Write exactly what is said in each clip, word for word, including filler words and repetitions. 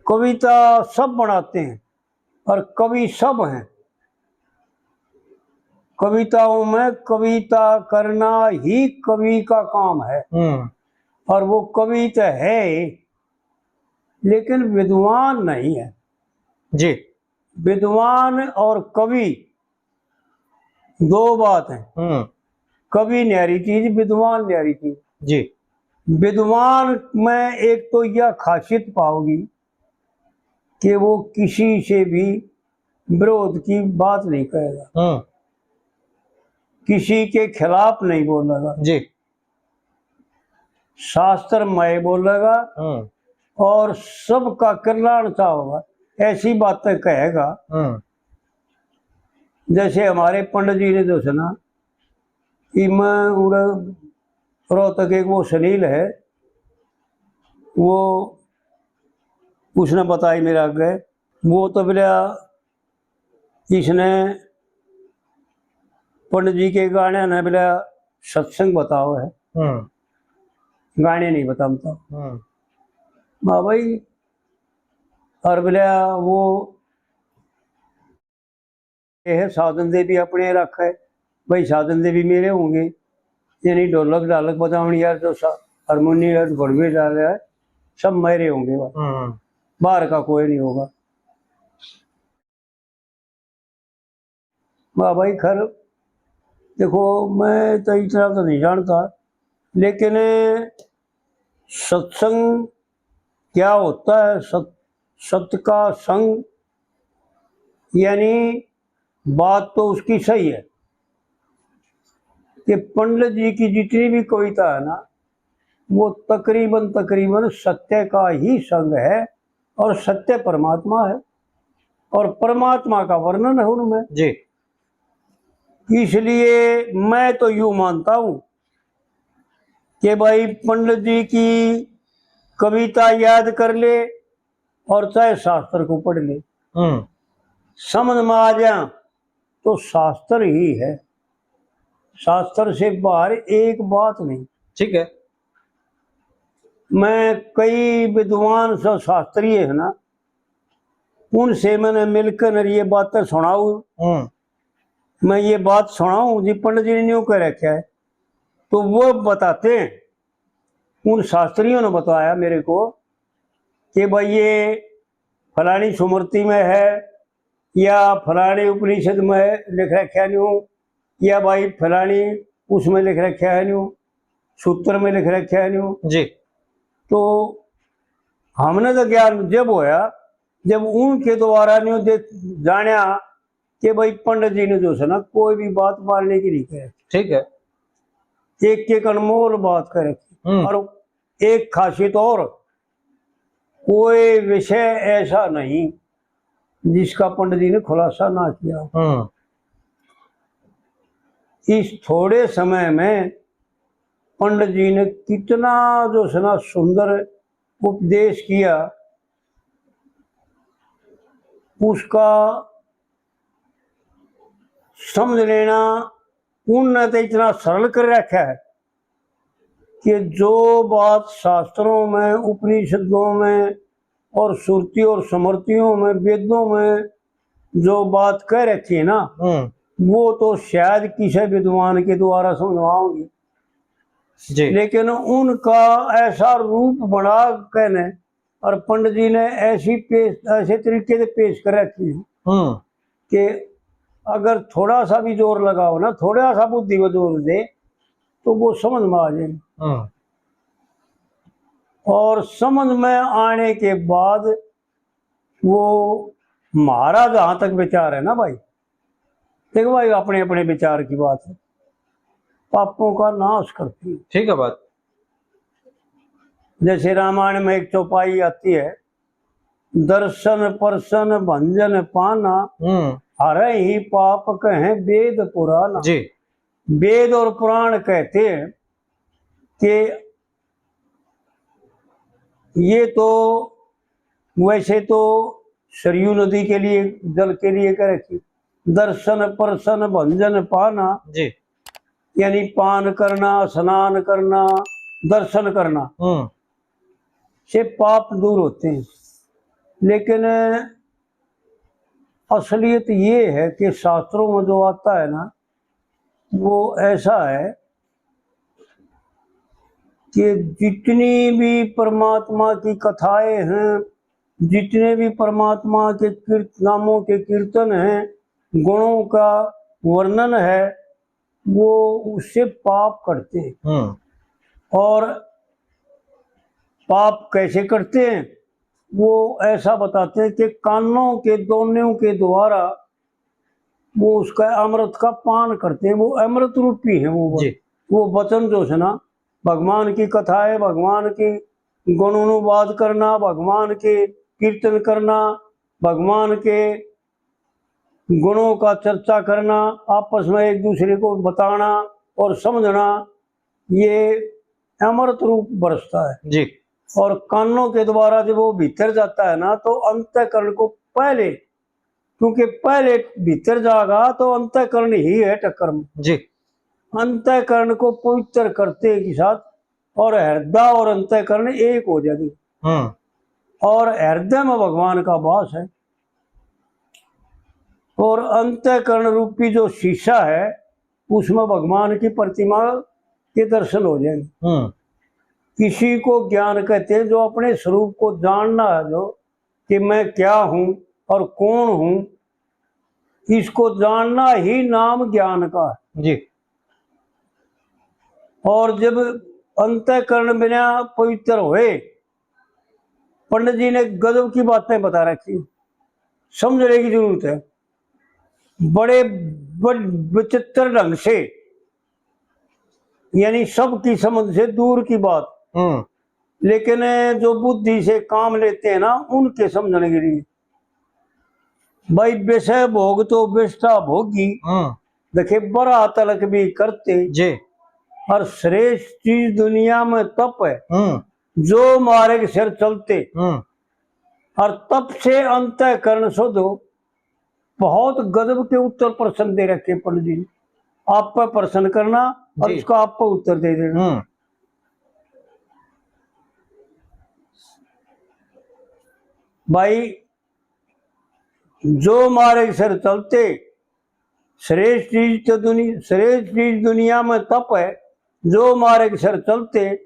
कविता सब बनाते हैं, पर कवि सब हैं। कविताओं में कविता करना ही कवि का काम है। हम्म। और वो कवि तो है ही, लेकिन विद्वान नहीं है। जी। विद्वान और कवि दो बात है। हम्म। कवि न्यारी चीज, विद्वान न्यारी चीज। जी। विद्वान में एक तो यह खासियत पाओगी कि वो किसी से भी विरोध की बात नहीं कहेगा, हम्म। किसी के खिलाफ नहीं बोलेगा। जी। शास्त्र मय बोलेगा, हम्म। और सबका कल्याण चाहेगा, ऐसी बातें कहेगा। हम्म। जैसे हमारे पंडित जी ने जो सुना कि मैं उड़े रोहतक एक वो सुनील है, वो उसने बताई मेरे आगे, वो तो बोला, इसने पंडित जी के गाने ने बोला सत्संग बताओ है, हम्म। गाने नहीं बताता। हम्म। वाह भाई, और बोला वो ये है साधन देवी अपने रखे, भाई साधन देवी मेरे होंगे, यानी ढोलक ढालक बजावण यार जो सा-, हारमोनियम और घोड़वे डाल रहा है, सब मेरे होंगे भाई। हम्म। बाहर का कोई नहीं होगा। वाह भाई, खैर, देखो, मैं तो इतना तो नहीं जानता, लेकिन सत्संग क्या होता है, सत-, सत का संग, यानी बात तो उसकी सही है कि पंडित जी की जितनी भी कविता है ना, वो तकरीबन, तकरीबन सत्य का ही संग है और सत्य परमात्मा है और परमात्मा का वर्णन है उनमें। जी। इसलिए मैं तो यूं मानता हूं कि भाई पंडित जी की कविता याद कर ले और चाहे शास्त्र को पढ़ ले, हम्म। समझ में आ जा तो शास्त्र ही है, शास्त्र से बाहर एक बात नहीं। ठीक है। मैं कई विद्वान सा शास्त्रीय है ना, उनसे मैंने मिलकर ये बातें सुनाऊं, हम्म। मैं ये बात सुनाऊं जी, पंडित जी ने न्यू कह रखा है, तो वो बताते हैं, उन शास्त्रियों ने बताया मेरे को कि भाई ये फलानी स्मृति में है या फलानी उपनिषद में लिख रखा न्यू, या भाई फलानी उसमें लिख रखा है न्यू, सूत्र में लिख रखा है न्यू। जी। तो हमने तो ज्ञान जब होया, जब उनके द्वारा न्यू दे-, जाण्या कि भाई पंडित जी ने जो है ना, कोई भी बात मानने की नहीं कहे। ठीक है। एक एक अनमोल बात कह रखी। हम्म। और एक खासियत और, कोई विषय ऐसा नहीं जिसका पंडित जी ने खुलासा ना किया। हम्म। इस थोड़े समय में पंडित जी ने कितना जो है ना सुंदर उपदेश किया, उसका समझ लेना उनने तो इतना सरल कर रखा है कि जो बात शास्त्रों में, उपनिषदों में और श्रुति और स्मृतियों में, वेदों में जो बात कह रखी है ना, हम्म। वो तो शायद किसी विद्वान के द्वारा समझवाओगे। जी। लेकिन उनका ऐसा रूप बना कहने और पंडित जी ने ऐसी पेश, ऐसे तरीके से पेश कर रखी है हम्म। कि अगर थोड़ा सा भी जोर लगाओ ना, थोड़ा सा बुद्धि को जोर दे, तो वो समझ में आ जाए। हम्म। और समझ में आने के बाद वो हमारा जहां तक विचार है ना भाई, देखो भाई, अपने अपने विचार की बात है, पापों का नाश करती है। ठीक है बात। जैसे रामायण में एक चौपाई आती है, दर्शन परसन भंजन पाना, हम्म। हरे ही पाप कहें वेद पुराना। जी। वेद और पुराण कहते हैं कि ये तो वैसे तो सरयू नदी के लिए, जल के लिए कह रखी, दर्शन परसन भंजन पाना, जी। यानी पान करना, स्नान करना, दर्शन करना, हम्म। से पाप दूर होते हैं। लेकिन असलियत ये है कि शास्त्रों में जो आता है ना, वो ऐसा है कि जितनी भी परमात्मा की कथाएं हैं, जितने भी परमात्मा के कीर्त-, नामों के कीर्तन हैं, गुणों का वर्णन है, वो उससे पाप कटते हैं। हम्म। और पाप कैसे कटते हैं, वो ऐसा बताते हैं कि कानों के दोनों के द्वारा वो उसका अमृत का पान करते हैं। वो अमृत रूपी है वो जी। वो वचन जो है ना, भगवान की कथा है, भगवान की गुणानुवाद करना, भगवान के कीर्तन करना, भगवान के गुणों का चर्चा करना, आपस में एक दूसरे को बताना और समझना, ये अमृत रूप बरसता है। जी। और कानों के द्वारा जब वो भीतर जाता है ना, तो अंतःकरण को पहले, क्योंकि पहले भीतर जागा तो अंतःकरण ही है टक्कर में। जी। अंतःकरण को पवित्र करते के साथ और हृदय और अंतःकरण एक हो जाते। हम्म। और हृदय में भगवान का वास है। और अंतःकरण रूपी जो शीशा है, उसमें भगवान की प्रतिमा के दर्शन हो जाएंगे। हम्म। इसी को ज्ञान कहते हैं, जो अपने स्वरूप को जानना है, जो कि मैं क्या हूं और कौन हूं, इसको जानना ही नाम ज्ञान का है। जी। और जब अंतःकरण बिना पवित्र होए, पंडित जी ने गजब की बातें बता रखी, समझने की जरूरत है। बड़े ब-, विचित्र ढंग से, यानी सबकी समझ से दूर की बात। हम्म। लेकिन जो बुद्धि से काम लेते हैं ना, उनके समझने के लिए। भाई, विषय भोग तो विष्ठा भोगी, हम्म। देखे बरा तलक भी करते। जी। और श्रेष्ठ चीज दुनिया में तप है, हम्म। जो मार्ग सिर चलते। हम्म। और तप से अंतःकरण शुद्ध हो। बहुत गजब के उत्तर प्रश्न दे रखे पंडित जी ने। आप पे प्रश्न करना और जी। इसका आप पे उत्तर दे देना। हम्म। भाई, जो मार्ग सिर चलते, श्रेष्ठ चीज तो दुनि-, श्रेष्ठ चीज दुनिया में तप है, जो मार्ग सिर चलते,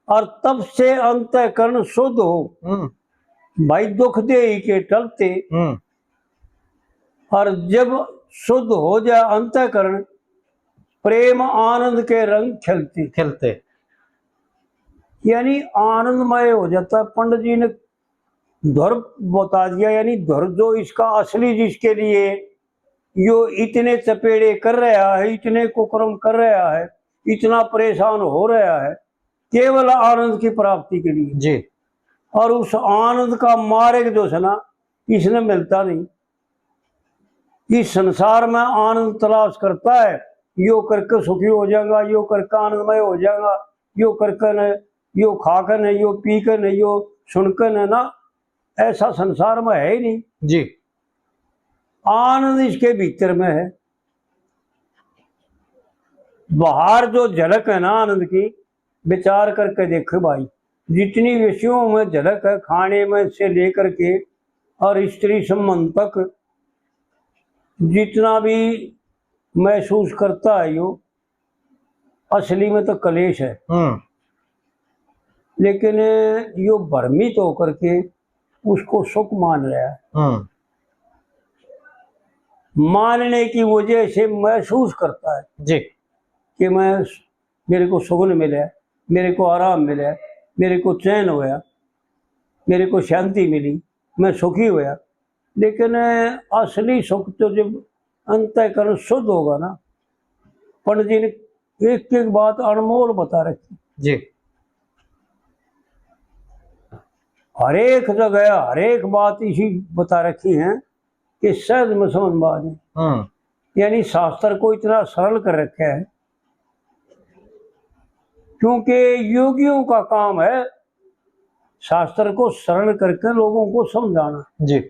और तप से अंतःकरण शुद्ध हो। हम्म। भाई, दुख देही के टलते। हम्म। और जब शुद्ध हो जाए अंतःकरण, प्रेम आनंद के रंग खिलते। खिलते। यानी आनंदमय हो जाता है। पंडित जी ने धुर बता दिया, यानी धुर जो इसका असली, जिसके लिए यो इतने चपेड़े कर रहा है, इतने कुकर्म कर रहा है, इतना परेशान हो रहा है, केवल आनंद की प्राप्ति के लिए। जी। और उस आनंद का मार्ग जो है ना, इसने मिलता नहीं। इस संसार में आनंद तलाश करता है, यो करके सुखी हो जाएगा, यो करके आनंदमय हो जाएगा, यो करके न, यो खा के न, यो पी के न, यो सुन के न, ना, ऐसा संसार में है ही नहीं। जी। आनंद इसके भीतर में है। बाहर जो झलक है ना आनंद की, विचार करके देखे भाई, जितनी विषयों में झलक है, खाने में से लेकर के और स्त्री संबंध तक, जितना भी महसूस करता है यो, असली में तो कलेश है। हम्म। लेकिन यो भ्रमित होकर के उसको सुख मान रहा है। हम्म। मानने की वजह से महसूस करता है जी। कि मैं, मेरे को सुकून मिला, मेरे को आराम मिला, मेरे को चैन होया, मेरे को शांति मिली, मैं सुखी होया। लेकिन असली सुख तो जब अंतःकरण शुद्ध होगा ना, पंडित जी ने एक एक बात अनमोल बता रखी जी। हरेक जगह हरेक बात इसी बता रखी है कि सहज में समझ में आ जाए। हम्म। यानी शास्त्र को इतना सरल कर रखा है, क्योंकि योगियों का काम है शास्त्र को सरल करके लोगों को समझाना। जी।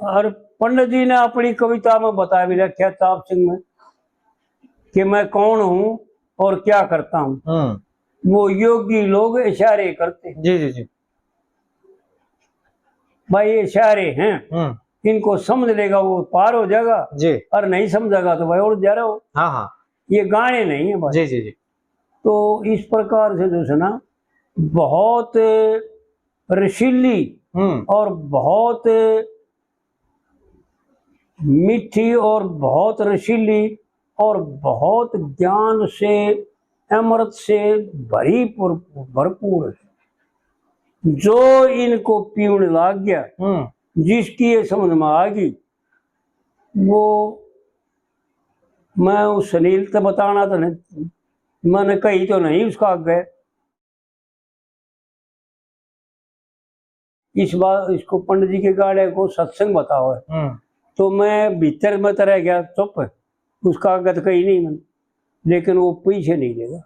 और पंडित जी ने अपनी कविता में बता भी रखा है, ताप सिंह में, कि मैं कौन हूं और क्या करता हूं। हम्म। वो योगी लोग इशारे करते हैं। जी, जी, जी। भाई ये शायरे हैं, हम्म। इनको समझ लेगा वो पार हो जाएगा, जी। और नहीं समझेगा तो भाई उड़ जा रहे हो। हाँ, हाँ। ये गाने नहीं है भाई। जी, जी, जी। तो इस प्रकार से जो है ना, बहुत रसीली हम्म। और बहुत मीठी और बहुत रसीली और बहुत ज्ञान से, अमृत से भरी पुर-, भरपूर है। जो इनको पीवण लाग गया, हम्म। जिसकी ये समझ में आ गई, वो मैं उस सुनील ते बताना तो नहीं, मैंने कही तो नहीं उसका आगे। इस बार इसको पंडित जी के गाड़े को सत्संग बताओ है। हम्म। तो मैं भीतर में तो रह गया चुप, उसका आगे तो कही नहीं मैंने, लेकिन वो पीछे नहीं लेगा,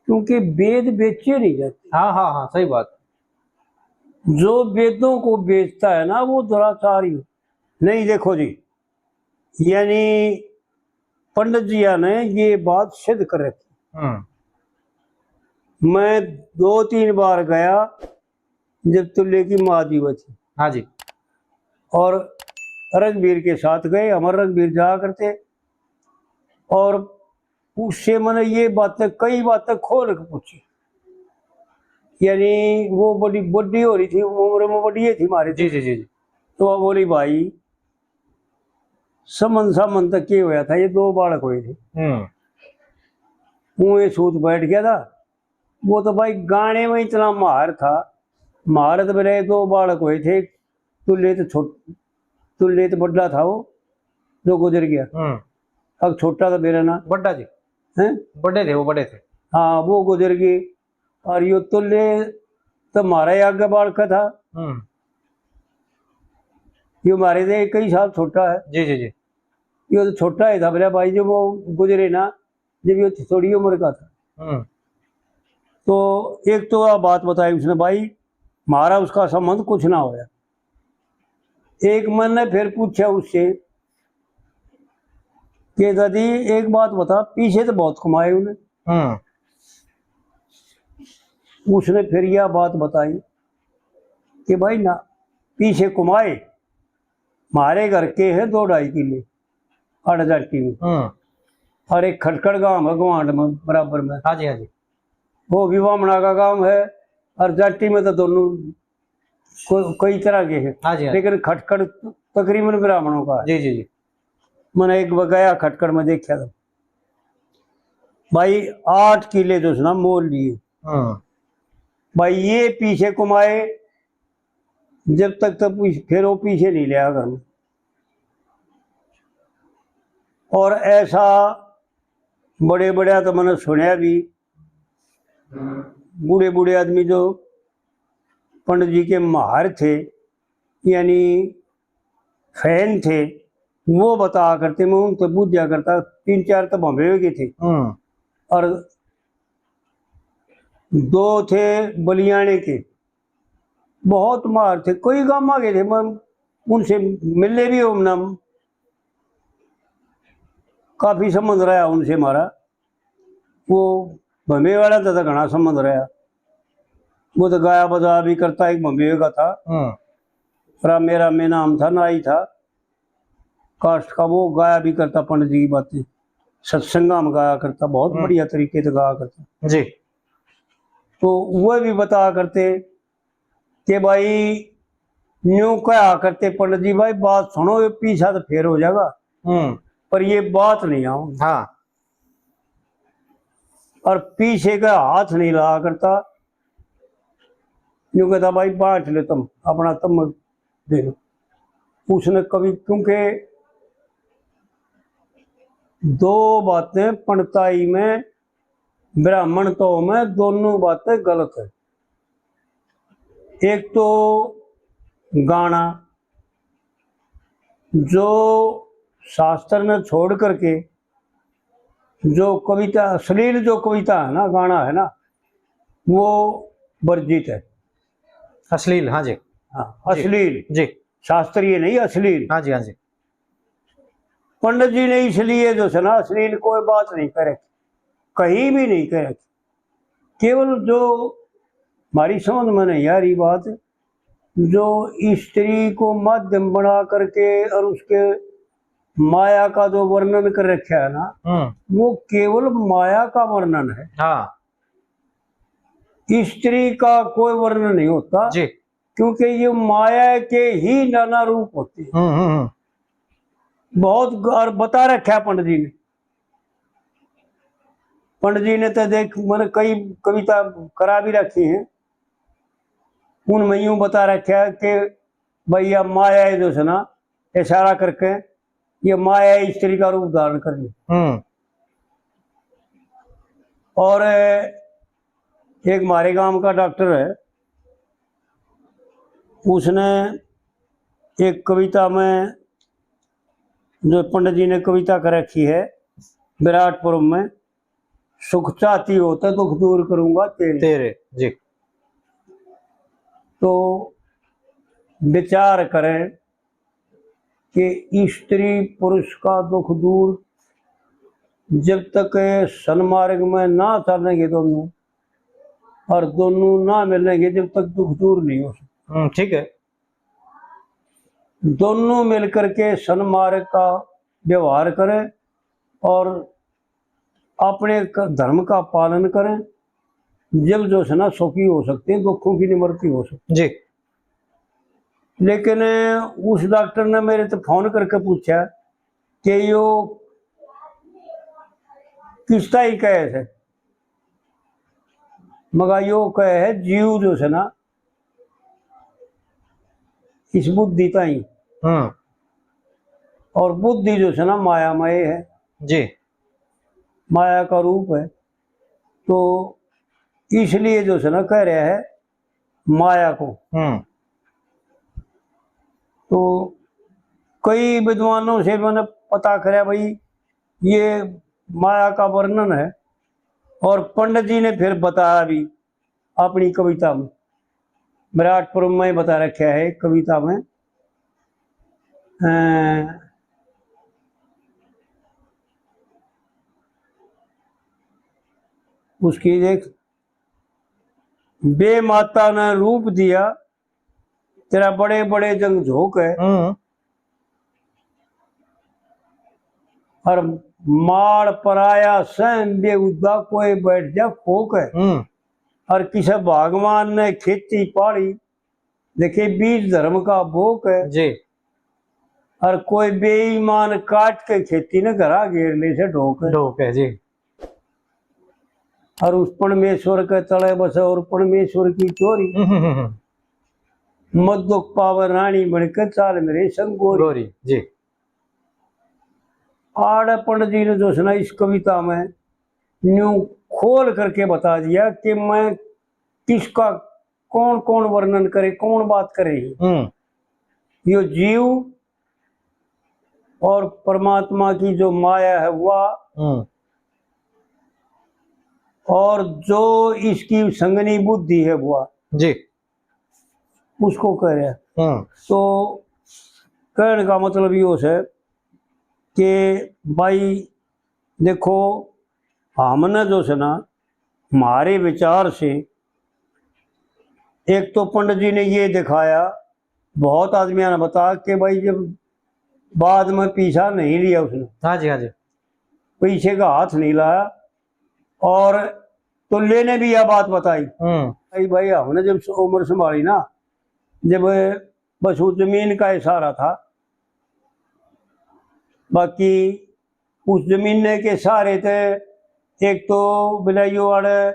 क्योंकि वेद बेचे नहीं जाते। हाँ, हाँ, हाँ, सही बात। जो वेदों को बेचता है ना, वो दुराचारी। नहीं, देखो जी, यानी पंडित जिया ने ये बात सिद्ध कर रखी। हम्म। मैं दो तीन बार गया जब तुल्ले की माँ जीवित थी। हाँ जी। और रघुवीर के साथ गए, हमारे रघुवीर जाया करते, और उससे मैंने ये बातें, कई बातें खोल के पूछी। यानी वो बड़ी बड़ी हो रही थी, उम्र में बड़ी ही थी हमारे। जी, जी, जी, जी। तो वो बोली, भाई, समन समन तक के होया था, ये दो बालक हुए थे। हम्म। मुँह सूत बैठ गया था। वो तो भाई गाने में इतना माहिर था, माहिर तो मेरे दो बालक हुए थे, तुल्ले तो छोट-, तुल्ले तो बड़ा था वो, जो गुजर गया। हम्म। अब छोटा तो मेरा ना। बड़ा जी। हैं? बड़े थे वो, बड़े थे। हाँ, वो गुजर गए। और यो तुल्ले तो हमारा ही आगे बालक था। हम्म। यो हमारे से कई साल छोटा है। जी, जी, जी। यो तो छोटा ही था, बोला, भाई, जब वो गुजरे ना, जब यो थोड़ी उम्र का था। हम्म। तो एक तो आ बात बताई उसने, भाई, हमारा उसका संबंध कुछ ना होया। एक मैंने फिर पूछा उससे कि दादी, एक बात बता, पीछे तो बहुत कमाए उन्हें। हम्म। उसने फिर यह बात बताई कि भाई ना, पीछे कमाए, हमारे घर के हैं दो ढाई किले आड़ जाटी में। हम्म। और एक खटखड़ गांव है गवांड में बराबर में। हाँ जी, हाँ जी। वो भी बामणा का गांव है, और जाटी में तो दोनों को-, कई तरह के हैं। हाँ जी, हाँ जी। लेकिन खटखड़ तकरीबन ब्राह्मणों का है। जी, जी, जी। मैंने एक बार गया खटखड़ में, देखा था भाई, आठ किले जो है ना मोल लिए। हम्म। भाई, ये पीछे कमाए, जब तक तो पीछे, फिर वो पीछे नहीं लिया घर में। और ऐसा बड़े बड़े तो मैंने सुनया भी, बूढ़े बूढ़े आदमी जो पंडित जी के माहिर थे, यानी फैन थे, वो बताया करते, मैं उनसे पूछा करता। तीन चार तो बम्बे के थे। हम्म। और दो थे बलियाने के, बहुत माहिर थे, कई गामा के थे, मैं उनसे मिले भी हो ना, काफी संबंध रहा उनसे हमारा। वो भमे वाला था, तो घना संबंध रहा। वो तो गाया बजाया भी करता, एक भमे का था। हम्म। रामे रामे नाम था, नाई था। कास्ट का वो गाया भी करता, पंडित जी की बातें सत्संगा में गाया करता, बहुत हम्म। बढ़िया तरीके से गाया करता। जी। तो वह भी बताया करते कि भाई, न्यू कहा करते पंडित जी, भाई, बात सुनो, ये पीछा तो फेर हो जाएगा, हम्म। पर ये बात नहीं आओ। हाँ। और पीछे का हाथ नहीं लगा करता, न्यू कहता, भाई, बांट ले तुम, अपना तुम दे दो। उसने कभी, क्योंकि दो बातें पंडिताई में, ब्राह्मण तो में, दोनों बातें गलत है। एक तो गाना, जो शास्त्र ने छोड़ करके जो कविता, अश्लील जो कविता है ना, गाना है ना, वो वर्जित है। अश्लील, हाँ जी। हाँ, जी। अश्लील। जी। शास्त्रीय नहीं, अश्लील। हाँ जी, हाँ जी। पंडित जी ने इसलिए जो है ना, अश्लील कोई बात नहीं करे, कहीं भी नहीं करे। केवल जो हमारी समझ में नहीं आ रही बात। जो स्त्री को माध्यम बना करके और उसके माया का जो वर्णन कर रखा है ना, हम्म। वो केवल माया का वर्णन है। हाँ। स्त्री का कोई वर्णन नहीं होता, जी। क्योंकि ये माया के ही नाना रूप होते हैं। हम्म, हम्म, हम्म। बहुत ग-, और बता रखा है पंडित जी ने। पंडित जी ने तो देख, मैंने कई कविता करा भी रखी हैं, उनमें यूं बता रखा है कि भाई, या माया है जो है ना, इशारा करके ये माया स्त्री का रूप धारण कर ली। हम्म। और एक हमारे गांव का डॉक्टर है, उसने एक कविता में, जो पंडित जी ने कविता कर रखी है विराट पर्व में, "सुख चाहती हो तो दुख दूर करूंगा तेरे।" तेरे, जी। तो विचार करें कि स्त्री पुरुष का दुख दूर जब तक सन्मार्ग में ना चलेंगे दोनों, और दोनों ना मिलेंगे जब तक दुख दूर नहीं हो सकता। हम्म, ठीक है। दोनों मिलकर के सन्मार्ग का व्यवहार करें और अपने क-, धर्म का पालन करें, जब जो है ना सुखी हो सकते हैं, दुखों की निवृत्ति हो सकती है। जी। लेकिन उस डॉक्टर ने मेरे तो फोन करके पूछा कि यो किस ताई कहे है, मगर यो कहे है जीव जो है ना इस बुद्धि ताई, हम्म। और बुद्धि जो है ना मायामय है, जी। माया का रूप है, तो इसलिए जो है ना कह रहा है माया को। हम्म। तो कई विद्वानों से मैंने पता करया भाई, ये माया का वर्णन है, और पंडित जी ने फिर बताया भी अपनी कविता में, विराट पर्व में बता रखा है कविता में। अ, उसकी देख, "बे माता ने रूप दिया, तेरा बड़े बड़े जंग झोंक है।" हम्म। और माड़ पराया सहन बेहुदा, कोई बैठ जा खोक है। हम्म। और किसे भगवान ने खेती पाली, देखे बीज धर्म का बोक है। जी। और कोई बेईमान काट के खेती ने घरा घेर ले से ढोक है। ढोक है, जी। और उस परमेश्वर के तले बसे और परमेश्वर की चोरी। हम्म, हम्म, हम्म। मत दुख पावे रानी बन के चाल मेरे संग गोरी। गोरी, जी। आड़े पंडित जी ने जो है ना इस कविता में न्यू खोल करके बता दिया कि मैं किसका कौन कौन वर्णन करे, कौन बात करे। हम्म। यो जीव और परमात्मा की जो माया है वह, हम्म। और जो इसकी संगनी बुद्धि है वह, जी। उसको कह रहा है। हम्म। तो कहने का मतलब यो है कि भाई देखो, हमने जो है ना, हमारे विचार से, एक तो पंडित जी ने ये दिखाया, बहुत आदमियां ने बताया कि भाई जब बाद में पीछा नहीं लिया उसने, हाँ जी, हाँ जी। पीछे का हाथ नहीं लाया, और तो लेने भी यह बात बताई, हम्म। भाई, भाई हमने जब उम्र संभाली ना, जब बस उस जमीन का ही सहारा था, बाकी उस जमीन के सहारे थे। एक तो बिलाइयों वाले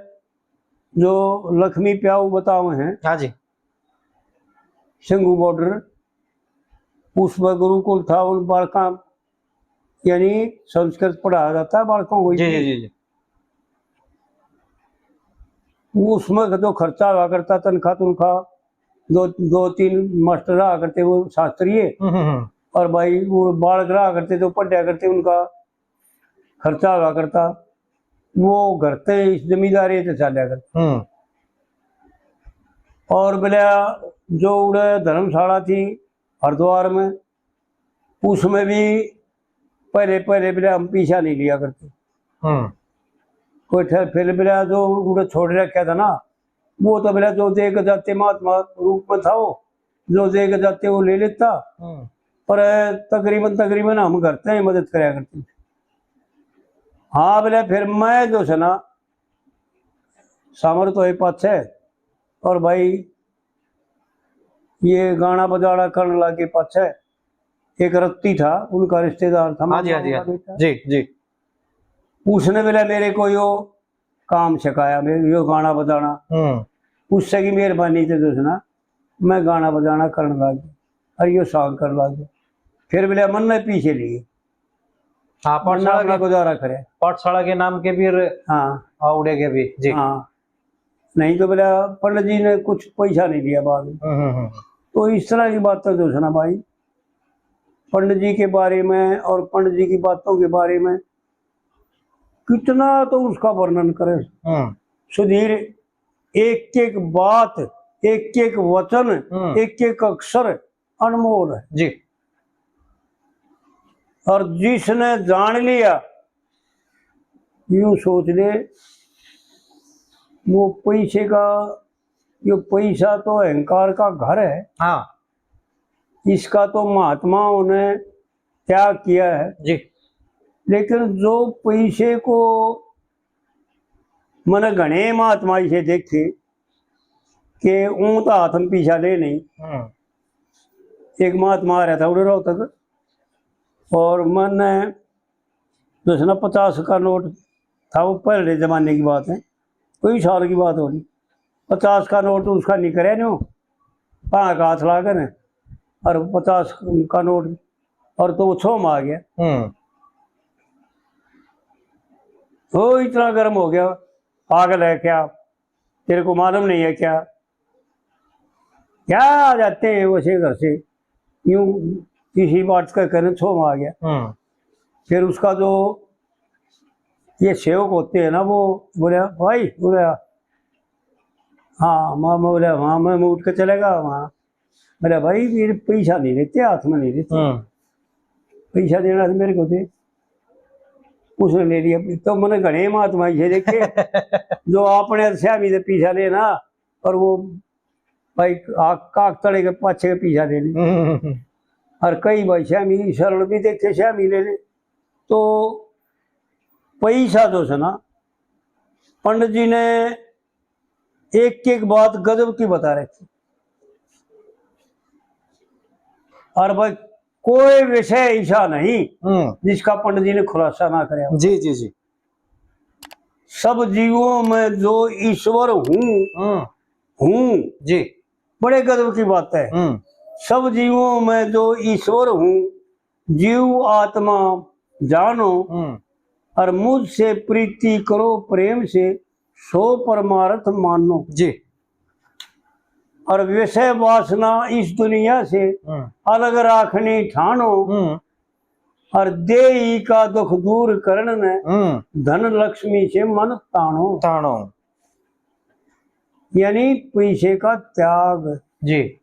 जो लक्ष्मी प्याऊ बताओ हैं, हाँ जी। शंगू बॉर्डर, उस पर गुरुकुल था, उन बालका यानी संस्कृत पढ़ाया जाता है बालकों को। जी, जी, जी, जी। उसमें जो खर्चा हुआ करता, तनख्वाह तनख्वाह, दो, दो तीन मास्टर रहा करते, वो शास्त्रीय, हम्म, हम्म, हम्म। और भाई वो बालक रहा करते, तो पढ़ा करते, उनका खर्चा हुआ करता, वो घर ते इस जमींदारी ते चाल्या करता। हम्म। और बोले जो उड़े धर्मशाला थी हरिद्वार में, उसमें भी पहले, पहले बोले हम पीछा नहीं लिया करते। हम्म। कोई ठे-, फिर बोले जो उड़े छोड़ रखा था ना, वो तो बोला, जो देख जाते महात्मा रूप में था वो, जो देख जाते वो ले लेता। हम्म। पर तकरीबन, तकरीबन हम करते हैं, मदद करया करते थे। हाँ, बोले, फिर मैं जो है ना, सामर तो है पाछे, और भाई, ये गाना बजाना करण लागे पाछे। एक रत्ती था, उनका रिश्तेदार था, हाँ जी, मामा हाँ जी, का हाँ जी। बेटा। जी, जी। उसने बोला, मेरे को यो काम सिखाया, मेरे यो गाना बजाना। हम्म। उससे की मेहरबानी से जो है ना, मैं गाना बजाना करण लाग गया, और यो सांग करण लाग गया। फिर बोला, मन ने पीछे लिए, हाँ, मन ने पाठशाला अपना के, गुजारा करे। पाठशाला के नाम के भी और हाँ। आवड़े के भी, जी। हाँ, नहीं तो बोला, पंडित जी ने कुछ पैसा नहीं दिया बाद में। हम्म, हम्म, हम्म। तो इस तरह की बातें जो है ना भाई, पंडित जी के बारे में और पंडित जी की बातों के बारे में कितना तो उसका वर्णन करे हम्म। सुधीर। एक एक बात, एक एक वचन, हम्म। एक एक अक्षर अनमोल है। जी। और जिसने जान लिया, यूं सोच ले, वो पैसे का, यो पैसा तो अहंकार का घर है। हाँ। इसका तो महात्माओं ने त्याग किया है। जी। लेकिन जो पैसे को, मैंने घणे महात्मा इसे देखे कि ऊं तो हाथ में पीछा ले नहीं। हम्म। एक महात्मा आ रहा था उड़े रोहतक, और मैंने दसना पचास का नोट था, वो पहले जमाने की बात है, कई साल की बात होगी। पचास का नोट उसका निकले न्यू, पाँच का हाथ ला कर, और पचास का नोट, और तो वो छो में आ गया। हम्म। वो इतना गर्म हो गया, पागल है क्या, तेरे को मालूम नहीं है क्या? क्या आ जाते हैं वैसे घर से, यूं किसी बात का कहने छो में आ गया। हम्म। फिर उसका जो ये सेवक होते हैं ना, वो बोले, भाई, बोले, हाँ, मैं, मैं बोले, हाँ, मैं, मैं उठ के चलेगा वहाँ। बोले, भाई, मेरे पैसा नहीं रहते, हाथ में नहीं रहते। हम्म। पैसा देना था मेरे को दे। उसने ले लिया। तो मैंने घणे महात्मा ये देखे, जो आपने स्यामी से पैसा लेना, और वो भाई आ-, काक तले के पाछे के पैसा ले ले। हम्म। और कई भाई स्यामी सरल भी देखे, स्यामी ले ले। तो पैसा जो है ना, पंडित जी ने एक एक बात गजब की बता रखी। और भाई, कोई विषय ऐसा नहीं हम्म। जिसका पंडित जी ने खुलासा ना करे। जी, जी, जी। सब जीवों में जो ईश्वर हूँ, हम्म। हूँ। जी। बड़े गजब की बात है। हम्म। सब जीवों में जो ईश्वर हूँ, जीव आत्मा जानो, हम्म। और मुझसे प्रीति करो प्रेम से, सो परमार्थ मानो। जी। और विषय वासना इस दुनिया से हम्म। अलग राखनी ठानो, हम्म। और देही का दुख दूर करण ने हम्म। धन लक्ष्मी से मन तानो। तानो। यानी पैसे का त्याग। जी।